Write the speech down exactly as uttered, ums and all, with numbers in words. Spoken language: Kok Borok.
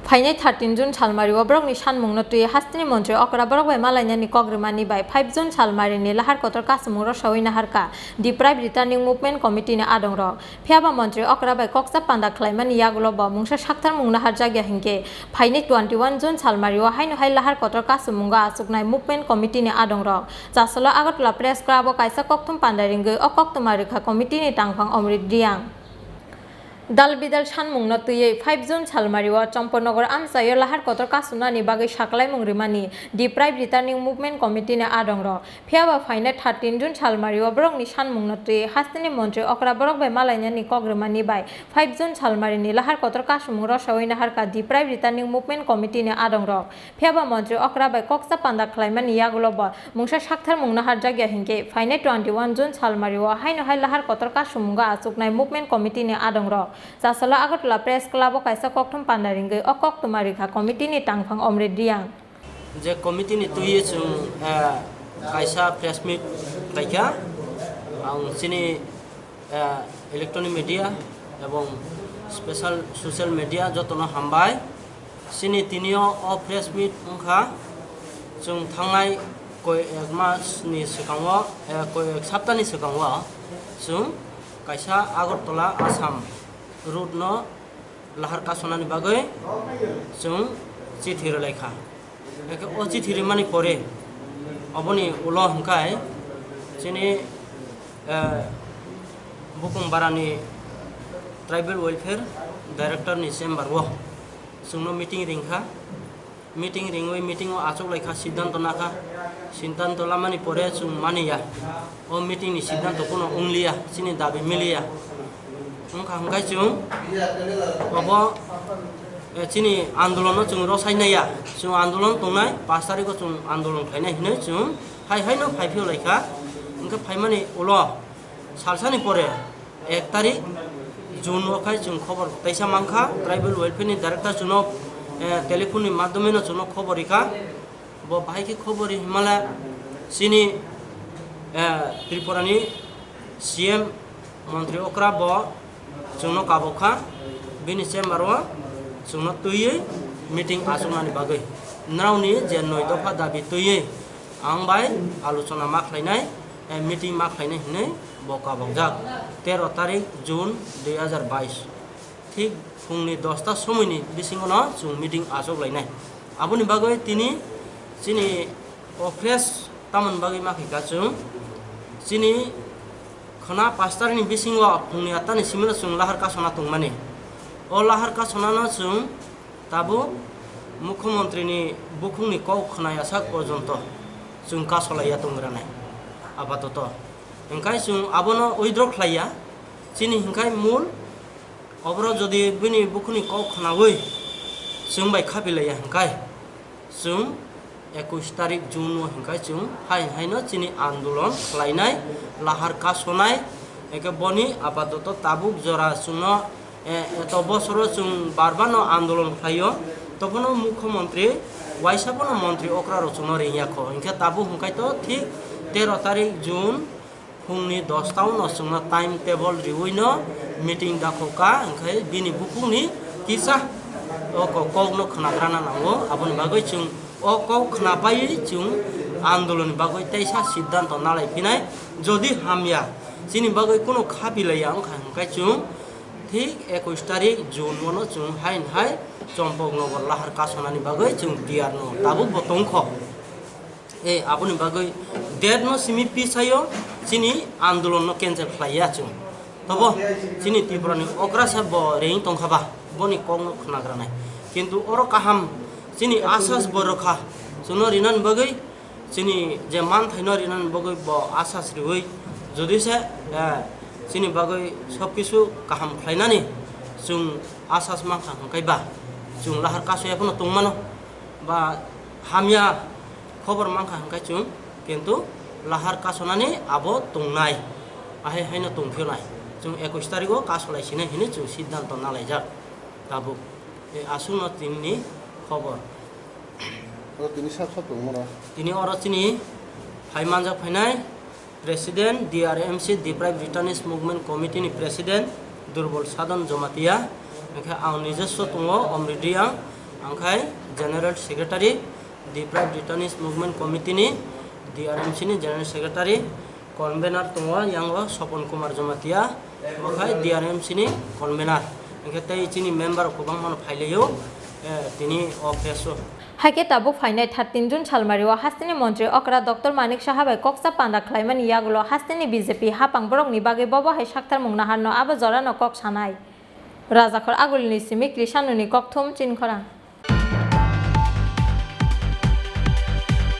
Phainai thirteen June salmario borokni sanmungno twi hasteni montri okra borok bai malainani kok rwmani bai five June salmarini lahar kotor kasumung rosawi naharkha Deprived Returning Movement Committee ni adongrok. Phiyaba montri okra bai koksa panda khlaimani yagulo bo mungsa sakthar mung naharjakya hinkhe phainai twenty-one June salmario haino hai lahar kotor kasumungo achuknai Movement Committee ni adongrok. Chasalo Agartala Press Club o kaisa kokthum panda ringwi o koktwma rwkha committee ni tangphang Omrit Reang. Dal bidal sanmungno twiwi five June salmario Chompornagar amchaio lahar kotor kasumnani bagwi saklaimung rwmani Deprived Returning Movement Committee ni adongrok. Phiyaba phainai thirteen June salmario borokni sanmungno twiwi hasteni montri okra borok bai malainani kok rwmani bai five June salmarini lahar kotor kasumung rosawi naharkha Deprived Returning Movement Committee ni adongrok. Phiyaba montri okra bai koksa panda khlaimani yagulo bo mungsa sakthar mung naharjakya hinkhe phainai twenty-one June salmario haino hai lahar kotor kasumungo achuknai Movement Committee ni adongrok. Chasalo Agartala Press Club o kaisa kokthum panda ringwi o koktwma rwkha committee ni tangphang Omrit Reang. Je committee ni twiwi chwng, eh, kaisa press meet khlaikha, ang chini, eh, electronic media ebong special social media jotono hambai. Chini tinio o press meet wngkha, chwng thangnai koi ek mas ni swkango, eh, koi ek sapta ni swkango chwng kaisa Agartala Assam route no lahar kasonani bagwi chwng chithi rwlaikha. Eke o chithi rwmani pore oboni ulo hwnkhe chini, eh, Bukhung Barani Tribal Welfare Director ni chamber o chwngno meeting ringkha. Meeting ringwi meeting o achuk laikha, siddhanto nakha. Siddhanto lamani pore chwng maniya. O meeting ni siddhanto kuno wngliya, chini dabi miliya. Wngkha hwnkhe chwng obo, eh, chini andolon no chwng rosai naiya. Chwng andolon tongnai, pash tarikh o chwng andolon khlainai hinwi chwng hai haino phaiphio laikha. Hwnkhe phaimani ulo salsani pore ek tarik June o khai chwng khobor teisa mankha, Tribal Welfare ni Director chwngno, eh, telephone ni madhyome no chwngno khobor rikha. Bo bahai khe khobor ri hwnmale chini, eh, Tripura ni C M montri okra bo chwngno kabok kha, bini chamber o chwngno twiwi meeting achuknani bagwi. Nrao ni je noi dopha dabi twiwi ang bai alochona ma khlainai, eh, meeting ma khlainai hinwi bo kabokjak tero tarik June dui hazar bais. Thik phungni dosta somoini bisingono chwng meeting achuk lainai. Aboni bagwi tini chini o press tamoni bagwi ma khaikha chwng chini khwna pash tarikh ni bisingo phungni atta ni simino chwng lahar kasona tongmani. O lahar kasonano chwng tabuk Mukhyamantri ni bukhukni kok khwnaya sak porjonto chwng kasolaiya tongranai apatoto. Hwnkhe chwng abono withdraw khlaiya. Chini hwnkhe mul oborok jodi bini bukhukni kok khwnawi chwng bai khapi laiya hwnkhe chwng ekush tarik June o hwnkhe chwng hai haino chini andolon khlainai, lahar kasonai, eke boni apatoto tabuk jora chwngno, eh, eto bosoro chwng bar bar no andolon khlaio, tobono mukhyamantri waisa bono montri okra rok chwngno ringya kho, hwnkhe tabuk hwnkhe to thik tero tarik June phungni dosta o no chwngno time table riwi no meeting dakho ka, hwnkhe bini bukhukni kisa o ko-, kokno khwnagrana nango, aboni bagwi chwng o kok khwnapaiwi chwng andolonni bagwi teisa siddhanto nalai phinai, jodi hamya chini bagwi kuno khapi laiya wngkha hwnkhe chwng thik ekush tarik June o no chwng hain hai Chompoknagar lahar kasonani bagwi chwng tiyar no tabuk bo tongkho. E, aboni bagwi date no simi pisayo chini andolon no cancel khlaiya chwng. Tobo chini Tripura ni okrasa bo reing tongkha ba, boni kok no khwnagranai. Kintu oro kaham chini asas bo rwkha, chwngno rinani bagwi chini je manthai no rinani bagwi bo asas riwi jodi se, eh, chini bagwi sob kisu kaham khlainani chwng asas mankha hwnkhe ba chwng lahar kasoya phano tongmano. Ba hamya khobor mankha hwnkhe chwng, kintu lahar kasonani abo tongnai, ahai haino tongphionai. Chwng ekush tarikh o kasolai sinai hinwi chwng siddhanto nalaijak tabuk. E aswkno tinini khobor. O tini sab sab tongmano. Tini oro chini phai manjak phainai President D R M C Deprived Returnees Movement Committee ni President Durbol Sadhan Jamatia, hwnkhe ang nijoswo tongo Omrit Reang, Ang khai General Secretary, Deprived Detainees Movement Committee ni, D R M C ni General Secretary, Convener tongo, yango Sopon Kumar Jamatia, bo khai D R M C ni Convener. Hingkhe tei chini member rok kwbangma no phailaio, eh, tini o phase o. Haikhe tabuk phainai thirteen June salmario hasteni montri okra Doctor Manik Saha bai koksa panda khlaimani yagulo hasteni B J P hapang borokni bagwi bobo hai saktarmung naharno abo jorano kok sanai. Rajakhor Agulini simi Krishanoni kokthum Chinkhorang.